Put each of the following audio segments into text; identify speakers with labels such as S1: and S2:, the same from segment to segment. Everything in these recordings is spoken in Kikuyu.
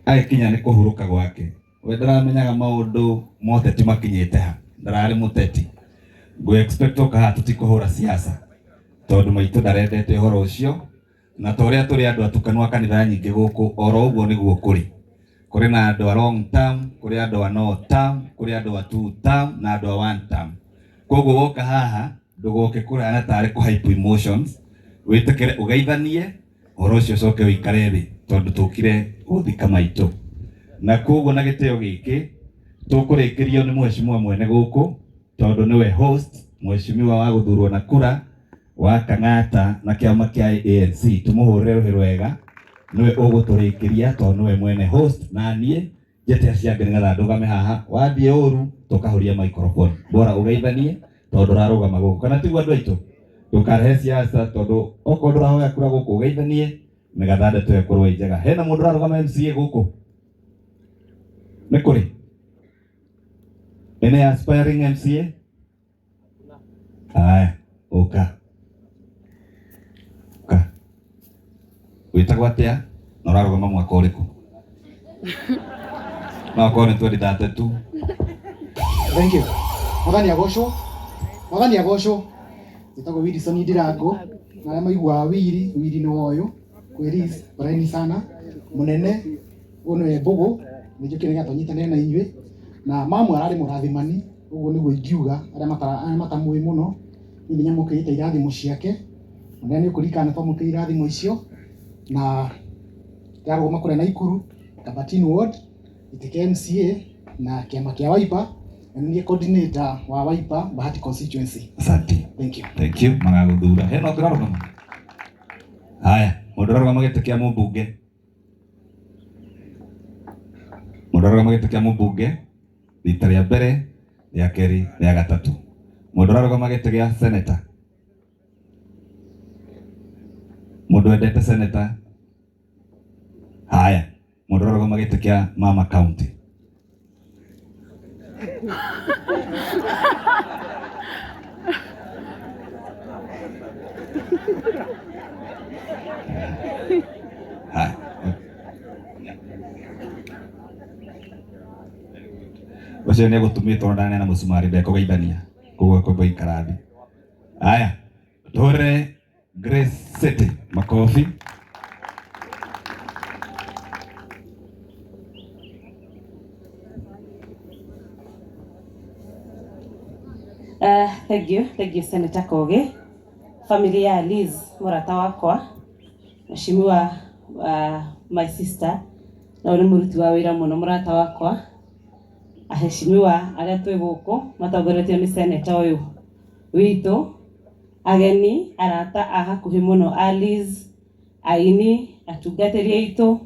S1: Agĩkinya nĩ kũhurũka gwake. We ndaramenyaga maũndũ ma ũteti makinyĩte ha, ndararĩ mũteti. Ngũ expect oka haha tũtikũhũra siasa tondũ maitũ ndarendete ũhoro ũcio, na ta ũrĩa tũrĩ andũ atukanu a kanitha nyingĩ gũkũ, oro ũguo nĩguo kũrĩ. Kũrĩ na andũ a long term, kũrĩ andũ a no term, kũrĩ andũ a two term na andũ a one term. Koguo woka haha ndũgoke kũrana tarĩ kũ hype emotions, wĩtĩkĩre ũgeithanie ũhoro ũcio ũcoke ũikare thĩ tondũ tũkire gũthika maitũ. Na koguo na gĩtĩo gĩkĩ tũkũrĩkĩrio nĩ mheshimiwa mwene gũkũ tondũ nĩwe host, mheshimiwa wa gũthurwo na kura wa Kang'ata na kĩama kĩa ANC. Tũmũhũrĩre rũhĩ rwega, nĩwe ũgũtũrĩkĩria tondũ nĩwe mwene host, na niĩ njĩte acio angĩ nĩgetha ndũgame haha, wathiĩ ũru tũkahuria microphone, bora ũgeithanie tondũ ndũrarũgama gũkũ, kana tiguo andũ aitũ? Ndũkarehe siasa tondũ okorwo ndũrahoya kura gũkũ ũgeithanie nĩgetha ndeto ĩyo ĩkorwo ĩ njega. Hena mũndũ ũrarũgama MCA gũkũ? Nĩ kũrĩ? Any aspiring MCA? Aya, ũka. Ũka. Wĩtagwo atĩa na ũrarũgama mwaka ũrĩkũ? No akorwo nĩ 2032.
S2: Thank you. Mwathani agocwo. Mwathani agocwo. Njĩtagwo Wilson Ndirango. Na arĩa maiguaga Willy, Willy nĩ woyũ. Kwĩ Liz, poleni sana. Mũnene, ũyũ nĩwe Mbũgũ. Nĩ njũkire nĩgetha tũnyitanĩre na inyuĩ. Na mamu ararĩ mũrathimani, ũguo nĩguo ingiuga, arĩa matamũĩ mũno. Niĩ nĩ nyamũkĩrĩte irathimo ciake. Mũnene nĩ ũkũririkana nĩ twamũkĩrire irathimo icio. Na ndĩrarũgama kũrĩa Naikuru, Kabatini Ward, gĩtĩ kĩa MCA na kĩama kĩa Wiper, na nĩ niĩ coordinator wa Wiper Bahati constituency.
S1: Asante.
S2: Thank you.
S1: Thank you. Magagũthura. Hena ũngĩ ũrarũgama? Haya, mũndũ ũrarũgama gĩtĩ kĩa mũmbunge. Mũndũ ũrarũgama gĩtĩ kĩa mũmbunge rita rĩa mbere, rĩa kerĩ, rĩa gatatũ. Mũndũ ũrarũgama gĩtĩ gĩa senator. Mũndũ wendete senator. Haya, mũndũ ũrarũgama gĩtĩ kĩa mama county. Haya. Ũcio nĩ egũtumĩtwo na ndaneana mũcumarĩ ndekũgeithania koguo ekwamba gũikara thĩ. Haya, tũhũrĩre Grace City makobi.
S3: Thank you, thank you Senator Kogi. Family ya Liz mũrata wakwa, Mheshimiwa my sister, na ũyũ nĩ mũruti wa wĩra mũno mũrata wakwa, aheshimiwa arĩa twĩ gũkũ matongoretio nĩ senator ũyũ witũ, ageni, arata a hakuhĩ mũno a Liz, aini, atungatĩri aitũ,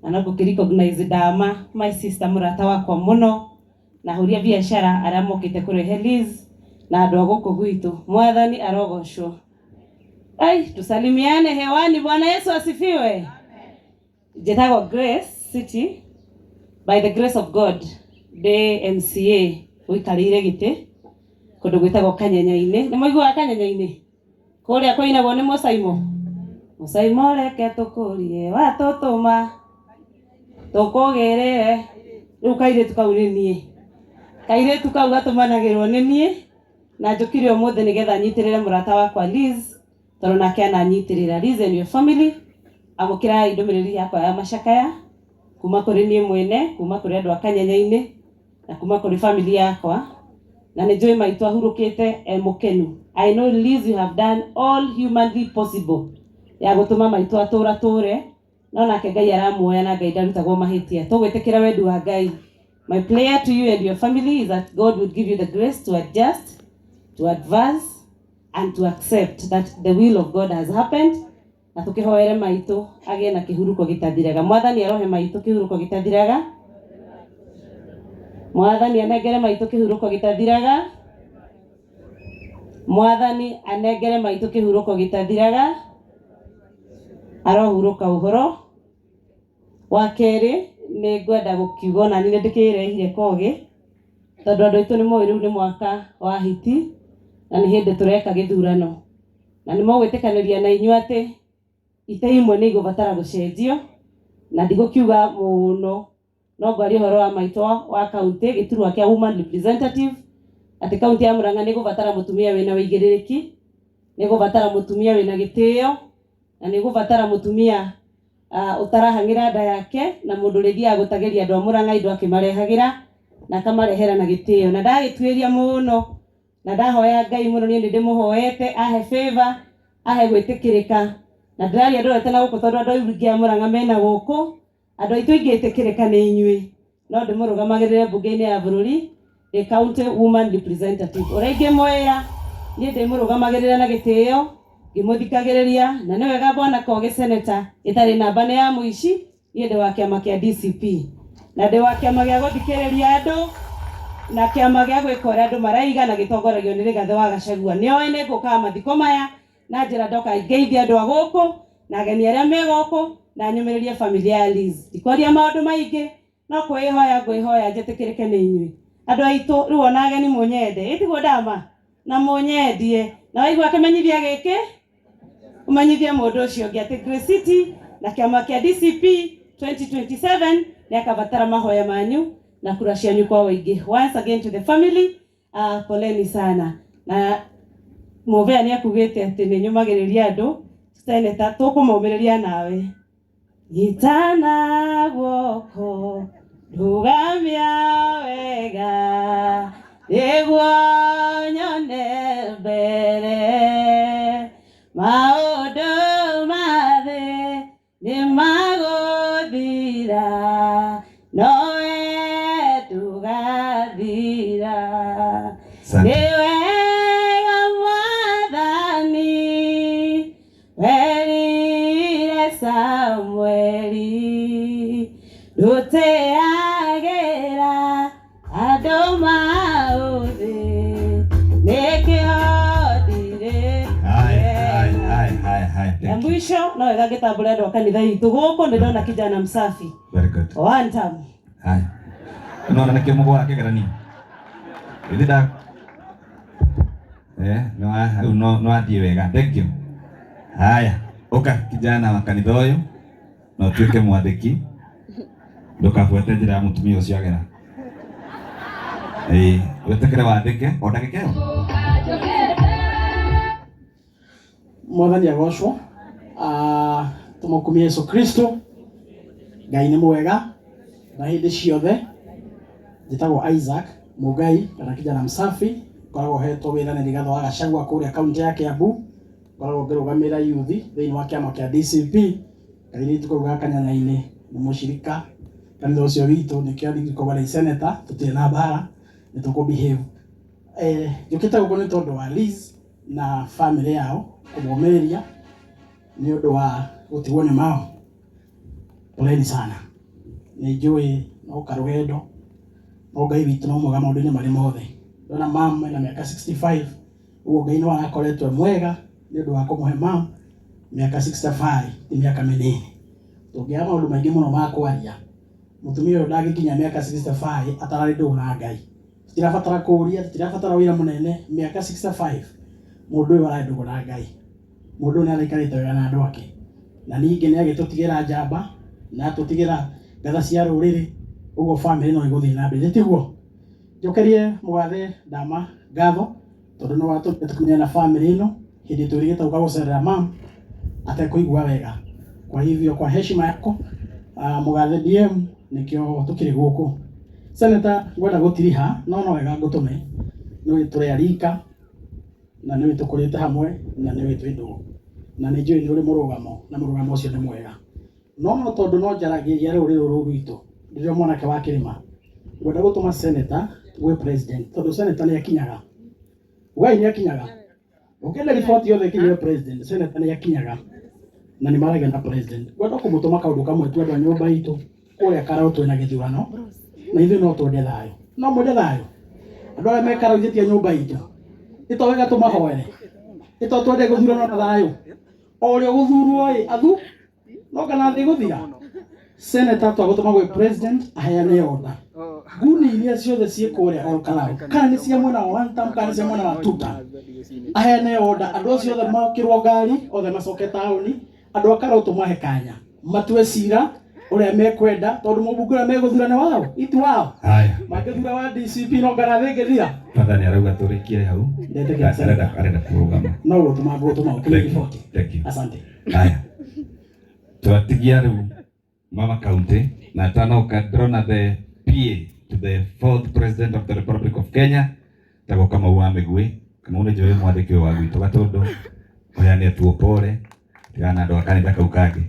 S3: na no ngũkĩ recognize Dama, my sister mũrata wakwa mũno, na ahũri a biacara arĩa mokĩte kũrehe Liz na andũ a gũkũ gwitũ. Mwathani arogocwo. Ai, tusalimiane hewani. Bwana Yesu asifiwe. Njĩtagwo Grace City, by the grace of God ndĩ MCA ũikarĩire gĩtĩ kũndũ gwĩtagwo Kanyenya-inĩ. Nĩ mũiguaga Kanyenya-inĩ? Kũrĩa kũinagwo nĩ Mũcaimo. Mũcaimo reke tũkũrie watũtũma tũkũgĩrĩre. Rĩu kairĩtu kau nĩ niĩ. Kairĩtu kau gatũmanagĩrwo nĩ niĩ na njũkire ũmũthĩ nĩgetha nyitĩrĩre mũrata wakwa Liz tondũ nake ananyitĩrĩra. Liz and your family, amũkĩrai ndũmĩrĩri yakwa ya macakaya kuma kũrĩ niĩ mwene, kuma kũrĩ andũ a Kanyenya-inĩ na kuma kũrĩ family yakwa, na nĩ njũĩ maitũ ahurũkĩte e mũkenu. I know Liz you have done all humanly possible ya gũtũma maitũ atũra tũre, no nake Ngai aramuoya na Ngai ndarutagwo mahĩtia. Tũgwĩtĩkĩra wendi wa Ngai. My prayer to you and your family is that God would give you the grace to adjust, to advance and to accept that the will of God has happened, na tũkĩhoere maitũ agĩe na kĩhuruko gĩtathiraga. Mwathani arohe maitũ kĩhuruko gĩtathiraga. Mwathani anengere maitũ kĩhuruko gĩtathiraga. Mwathani anengere maitũ kĩhuruko gĩtathiraga. Arohurũka ũhoro. Wa kerĩ nĩ ngwenda gũkiuga ona niĩ nĩ ndĩkĩrehire kogĩ, tondũ andũ aitũ nĩ moĩ rĩu nĩ mwaka wa hiti na nĩ hĩndĩ tũreka gĩthurano. Na nĩ mũgwĩtĩkanĩria na inyuĩ atĩ itĩ imwe nĩ igũbatara gũcenjio. Na ndigũkiuga mũno, no ngwaria ũhoro wa maitũ wa kaunti, gĩturwa kĩa woman representative, atĩ kaunti ya Murang'a nĩ ĩgũbatara mũtumia wĩna wĩigĩrĩrĩki, nĩ ĩgũbatara mũtumia wĩna gĩtĩo, na nĩ ĩgũbatara mũtumia ũtarahang'ĩra nda yake, na mũndũ ũrĩthiaga gũtagĩria andũ a Murang'a indo akĩmarehagĩra na akamarehera na gĩtĩo. Na ndagĩtuĩria mũno na ndahoya Ngai mũno, niĩ nĩ ndĩmũhoete ahe favor, ahe gwĩtĩkĩrĩka. Na ndĩraria ndorete na gũkũ tondũ andũ aingĩ a Murang'a mena gũkũ, andũ aitũ ingĩtĩkĩrĩka nĩ inyuĩ, no ndĩmũrũgamagĩrĩre mbunge-inĩ ya bũrũri ndĩ county woman representative. Ũrĩa ingĩmwĩra, niĩ ndĩmũrũgamagĩrĩra na gĩtĩo, ngĩmũthikagĩrĩria, na nĩ wega bwana Kogi senator ĩtarĩ namba nĩ ya mũici. Niĩ ndĩ wa kĩama kĩa DCP na ndĩ wa kĩama gĩa gũthikĩrĩria andũ na kĩama gĩa gwĩka ũrĩa andũ maraiga na gĩtongoragio nĩ Rigathĩ wa Gachagua. Nĩoĩ nĩ ngũkaga mathiko maya na njĩra ndoka ngeithie andũ a gũkũ na ageni arĩa me gũkũ na nyũmĩrĩrie familia ya Liz. Ndikwaria maũndũ maingĩ, no kwĩhoya ngwĩhoya njĩtĩkĩrĩke nĩ inyuĩ andũ aitũ. Rĩu ona ageni mũnyende, ĩtiguo ndama na mũnyendie, na waigua kĩmenyithia gĩkĩ ũmenyithie mũndũ ũcio ũngĩ atĩ Grace City na kĩama kĩa DCP 2027 nĩ akabatara mahoya manyu na kura cianyu kwa ũingĩ. Once again to the family, poleni sana. Na Mũbea nĩ akugĩte atĩ nĩ nyũmagĩrĩria andũ, seneta tũkũmũmĩrĩria nawe. Nyitana guoko, ndũgamia wega, nĩguo nyone mbere. Maũndũ ma thĩ nĩ magũthira, nowe ndũgathira.
S1: Asante.
S3: Nĩ wega Mwathani werire Samueli, ndũteagĩra andũ maũthĩ, nĩkĩo ndirĩ.
S1: Haya, haya, haya, haya, haya.
S3: Ya
S1: Thank you.
S3: mwisho no wega ngĩtambũra andũ a kanitha itũ gũkũ, nĩ ndona kijana msafi.
S1: Very good.
S3: One time.
S1: Haya. Unaona nĩkĩo mũgũa kĩgeranio. Githĩ nda no rĩu no athiĩ wega. Thank you. Haya, ũka kijana wa kanitha ũyũ na ũtuĩke mwathĩki. Ndũkabuate njĩra ya mũtumia ũcio agera. Ĩĩ, wĩtĩkĩre wathĩke o ndagĩka ĩyo.
S2: Mwathani agocwo. Tũmũkumie Yesu Kristo. Ngai nĩ mwega na hĩndĩ ciothe. Njĩtagwo Isaac Mugai kana kijana msafi, ngoragwo hetwo wĩra nĩ Rigathĩ wa Gachagua kũrĩa kaunti ya Kiambu. Ngoragwo ngĩrũgamĩrĩra youth thĩinĩ wa kĩama kĩa DCP. Kairĩtu kau ga kanyanya-inĩ nĩ mũcirika kanitha ũcio witũ, nĩkĩo ndigĩkorwo nĩ senator, tũtirĩ na mbara, nĩ tũkũ behave. Njũkĩte gũkũ nĩ tondũ wa Liz na family yao, kũmomĩrĩria nĩ ũndũ wa gũtigwo nĩ mao. Poleni sana, nĩ njũĩ no karũgendo, no Ngai witũ no mwega maũndũ-inĩ marĩ mothe. Ndona mam ena mĩaka 65, ũguo Ngai no arakoretwo e mwega nĩ ũndũ wa kũmũhe mam mĩaka 65, ti mĩaka mĩnini. Tũngĩaga maũndũ maingĩ mũno ma kwaria, mũtumia ũyũ ndangĩkinya mĩaka 65 atararĩ ndũgũ na Ngai. Tũtirabatara kũũria, tũtirabatara wĩra mũnene, mĩaka 65 mũndũ ũyũ ararĩ ndũgũ na Ngai. Mũndũ ũyũ nĩ araikarĩte wega na andũ ake, na ningĩ nĩ agĩtũtigĩra njamba na atũtigĩra ngatha cia rũrĩrĩ, ũguo family no ĩgũthiĩ na mbere, tiguo? Njokerie mũgathe Ndama ngatho tondũ nĩ watũmire tũkinyane na family ĩno hĩndĩ twĩrĩgĩte gũka gũcerera mam atekũigua wega. Kwa hivyo kwa heshima yako, mũgathe DM, nĩkĩo tũkĩrĩ gũkũ. Senator, ngwenda gũtiriha no no wega ngũtũme, nĩ tũrĩ arika na nĩ tũkũrĩte hamwe na nĩ twĩ ndũgũ na nĩ njũĩ nĩ ũrĩ mũrũgamo na mũrũgamo ũcio nĩ mwega, no tondũ no njaragĩria rũrĩrĩ rũrũ rwitũ rĩrĩa mwanake wa kĩrĩma, ngwenda gũtũma senator gwĩ president, tondũ senator nĩ akinyaga, Ngai nĩ akinyaga. Ũngĩenda riboti yothe ĩkinyĩre president, senator nĩ akinyaga na nĩ maragia na president. Ngwenda kũmũtũma kaũndũ kamwe tu, andũ a nyũmba itũ kũrĩa Karau twĩna gĩthurano na ithuĩ no twende thayũ, no mwende thayũ. Andũ arĩa me Karau ithĩtie nyũmba itũ ĩto wega tũmahoere, ĩto twende gũthurano na thayũ, o ũrĩa ũgũthurwo ĩ athu no kana thĩ gũthira. Senator, twagũtũma gwĩ president aheane order, nguni iria ciothe ciĩ kũrĩa Ol Kalou, kana nĩ cia mwena wa one term kana nĩ cia mwena wa two term, aheane order andũ acio othe mokĩrwo ngari, othe macoke taũni. Andũ a Karau tũmahe kanya matue cira.
S4: Uria mekwenda tondu mubunge uria meguthura ni wao itu wao.
S1: Haya.
S4: Mangĩthura wa DCP no ngara thĩngĩthira.
S1: Father nĩ arauga tũrĩkie hau.
S4: Ndetĩkĩra sana.
S1: Arenda kũrũgama.
S4: No gũtũma ngũtũma
S1: Thank
S4: ũkĩrĩ
S1: you.
S4: riboti.
S1: Thank you.
S4: Asante.
S1: Haya. Twatigia rĩu Mama County na atanoka ndĩrona the PA to the fourth president of the Republic of Kenya tagwo Kamau wa Mĩgwĩ. Kamau nĩ njũĩ mwandĩki ũyũ wa gwitũ Gatũndũ ũrĩa nĩ atuo pole tigana na andũ a kanitha kau kangĩ.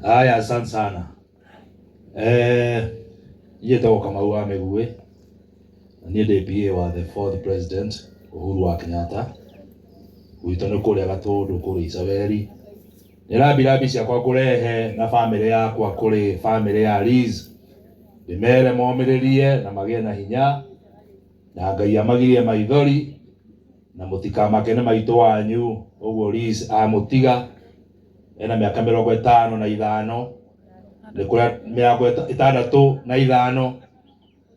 S5: Haya, asante sana. Njĩtagwo Kamau wa Mĩguĩ na niĩ ndĩ PA wa the fourth president Uhuru wa Kenyatta. Gwitũ nĩ kũrĩa Gatũndũ kũrĩa Isabeli. Nĩ rambirambi ciakwa ngũrehe na bamĩrĩ yakwa kũrĩ bamĩrĩ ya Liz, ndĩmere momĩrĩrie na magĩe na hinya na Ngai amagirie maithori na mũtikamake nĩ maitũ wanyu ũguo Liz amũtiga ena mĩaka 55 nĩ kũrĩa 65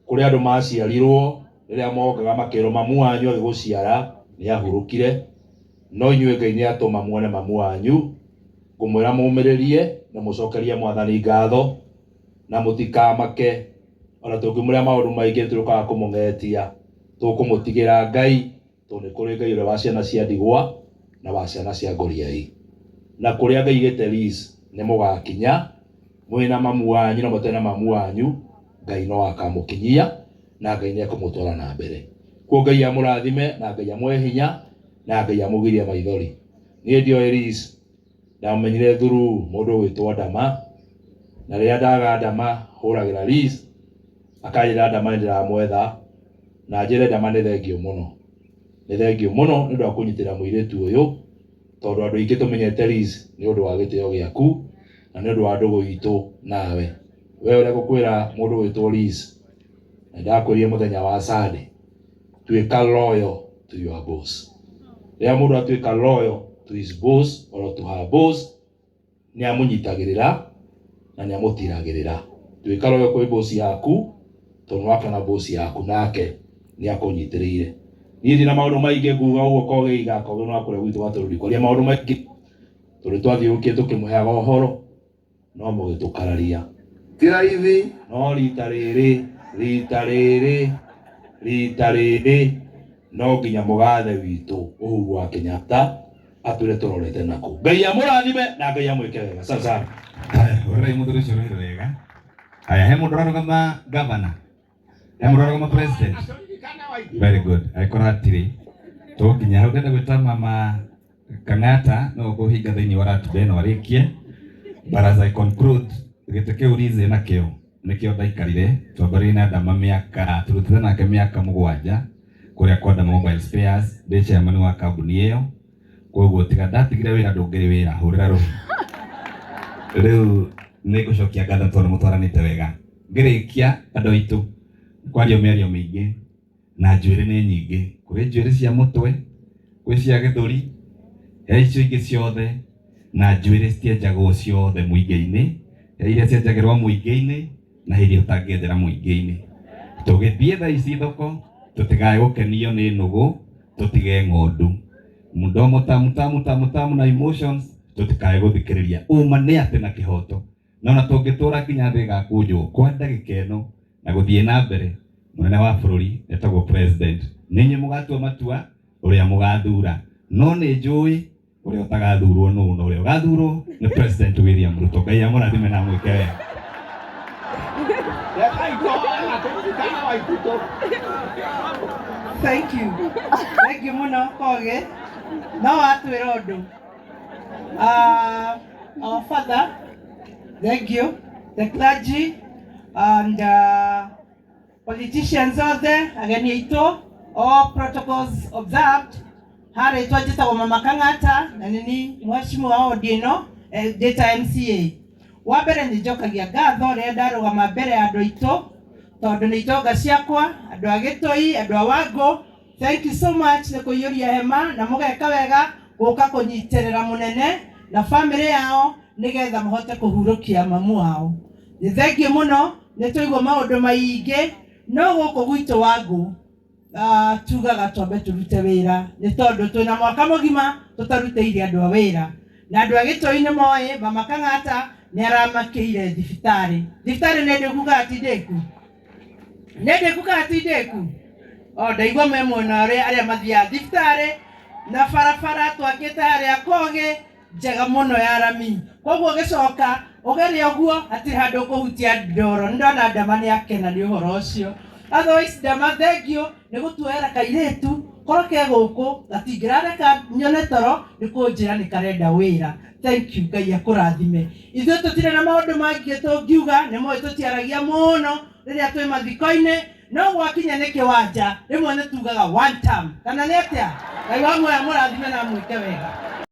S5: kũrĩ andũ maciarirwo rĩrĩa mokaga makĩrwo mamu wanyu agĩgũciara nĩ ahurũkire no inyuĩ Ngai nĩ atũma muone mamu wanyu ngũmwĩra mũmĩrĩrie na mũcokerie mwathani ngatho na mũtikamake ona tũngĩmwĩra maũndũ maingĩ tũrĩũkaga kũmũng'etia tũkũmũtigĩra Ngai tondũ nĩ kũrĩ Ngai ũrĩa wa ciana cia ndigwa na wa ciana cia ngoriai na kũrĩa Ngai aigĩte Liz nĩ mũgakinya mwĩna mamu wanyu na mũtarĩ na mamu wanyu Ngai no akamũkinyia na Ngai nĩ ekũmũtwara na mbere. Kuo Ngai amũrathime na Ngai amũhe hinya na Ngai amũgirie maithori. Niĩ ndioĩ Liz ndamenyire through mũndũ ũgwĩtwo Ndama na rĩrĩa ndaga Ndama hũragĩra Liz akanjĩra Ndama nĩ ndĩramwetha na njĩre Ndama nĩ thengio mũno, nĩ thengio mũno nĩ ũndũ wa kũnyitĩra mũirĩtu ũyũ tondũ andũ aingĩ tũmenyete Liz nĩ ũndũ wa gĩtĩo gĩaku na nĩ ũndũ wa ndũgũ itũ nawe. We ũrĩa ngũkwĩra mũndũ ũgwĩtwo Liz na ndakwĩrire mũthenya wa Sunday tuĩka loyal to your boss. Rĩrĩa mũndũ atuĩka loyal to his boss or to her boss nĩ amũnyitagĩrĩra na nĩ amũtiragĩrĩra. Tuĩka loyal kwĩ boss yaku tondũ nĩwakena boss yaku nake nĩ akũnyitĩrĩire. Niĩ ndina maũndũ maingĩ nguga ũguo Kogeiga Kogĩ no akũrĩa gwitũ Gatũndũ ndikwaria maũndũ maingĩ tondũ twathiũrũrũkire tũkĩmũheaga ũhoro no mũgĩtũkararia.
S6: Ti raithi.
S5: No rita rĩrĩ rita rĩrĩ rita rĩrĩ no nginya mũgathe witũ Uhuru wa Kenyatta atwĩre tũrorete nakũ. Ngai amũrathime na Ngai amwĩke wega. Asante sana.
S1: Haya, ũrĩrai mũthuri ũcio rũhĩ wega. Haya, he mũndũ ũrarũgama governor? He mũndũ ũrarũgama president? Very good. Angĩkorwo hatirĩ tũgũkinya hau. Ndĩrenda gwĩta mama Kang'ata no ũkũhinga thĩinĩ wa ratiba ĩno arĩkie. But as I conclude, gĩtĩ kĩu Liz nakĩo nĩkĩo ndaikarire twambĩrĩirie na Ndama mĩaka tũrutĩte nake mĩaka 7 kũrĩa kwa Ndama Mobile Spares ndĩ chairman wa kambuni ĩyo koguo tiga ndatigire wĩra ndũngĩrĩ wĩra hũrĩra rũhĩ. Rĩu nĩ ngũcokia ngatho tondũ mũtwaranĩte wega. Ngĩrĩkia andũ aitũ kwario mĩario mĩingĩ na njuĩrĩ nĩ nyingĩ, kũrĩ njuĩrĩ cia mũtwe, kwĩ cia gĩthũri, he icio ingĩ ciothe na njuĩrĩ citienjagwo ciothe mũingĩ-inĩ, he iria cienjagĩrwo mũingĩ-inĩ na he iria ũtangĩenjera mũingĩ-inĩ. Tũgĩthiĩ thaa ici thoko tũtigae gũkenio nĩ nũgũ, tũtige ng'ondu. Mdomo tamu tamu tamu tamu na emotions tũtikae gũthikĩrĩria. Ũma nĩ atĩ na kĩhoto no na tũngĩtũra nginya thĩ ĩgakũnjwo kwa ndagĩka ĩno na gũthiĩ na mbere, mũnene wa bũrũri etagwo president nĩ inyuĩ mũgatua matua ũrĩa mũgathura, no nĩ njũĩ ũrĩa ũtagathurwo nũ na ũrĩa ũgathurwo nĩ President William Ruto. Ngai amũrathime na amwĩke wega.
S7: Thank you. Thank you mũno Koge. No watwĩra ũndũ. Our father, thank you. The clergy and politicians othe, ageni aitũ, all protocols observed. Harĩ twanjĩtagwo Mama Kang'ata na nĩ ni mheshimiwa wa ward ĩno ndĩ ta MCA. Wa mbere nĩ njokagia ngatho rĩrĩa ndarũgama mbere ya andũ aitũ tondũ nĩ itonga ciakwa, andũ a Gĩtũi, andũ a Wangũ. Thank you so much nĩ kũiyũria hema na mũgeka wega gũka kũnyitĩrĩra mũnene na famĩlĩ yao nĩgetha mahote kũhurũkia mamu wao. Nĩ thengiũ mũno, nĩ twaigua maũndũ maingĩ no gũkũ gwitũ Wangũ Tugaga twambe tũrute wĩra nĩ tondũ twĩna mwaka mũgima tũtarutĩire andũ a wĩra na andũ a gĩtũi nĩ moĩ mama Kang'ata nĩ aramakĩire thibitarĩ. Thibitarĩ nĩ ndĩku kana ti ndĩku? Nĩ ndĩku kana ti ndĩku? O ndaigua me mwena ũrĩa arĩa mathiaga thibitarĩ na barabara twakĩte harĩa Kogĩ njega mũno ya rami, koguo ũgĩcoka ũgerie ũguo hatirĩ handũ ũkũhutia ndoro. Nĩ ndona Ndama nĩ akena nĩ ũhoro ũcio. Otherwise Ndama, thengiũ nĩ gũtuoera kairĩtu korwo ke gũkũ gatingĩrareka nyone toro nĩ kũnjĩra nĩ karenda wĩra. Thank you, Ngai akũrathime. Ithuĩ tũtirĩ na maũndũ mangĩ tũngiuga, nĩ mũĩ tũtiaragia mũno rĩrĩa twĩ mathiko-inĩ, no gwakinya nĩ kĩwanja rĩmwe nĩ tugaga one term kana nĩ atĩa. Ngai wa muoyo amũrathime na amwĩke wega.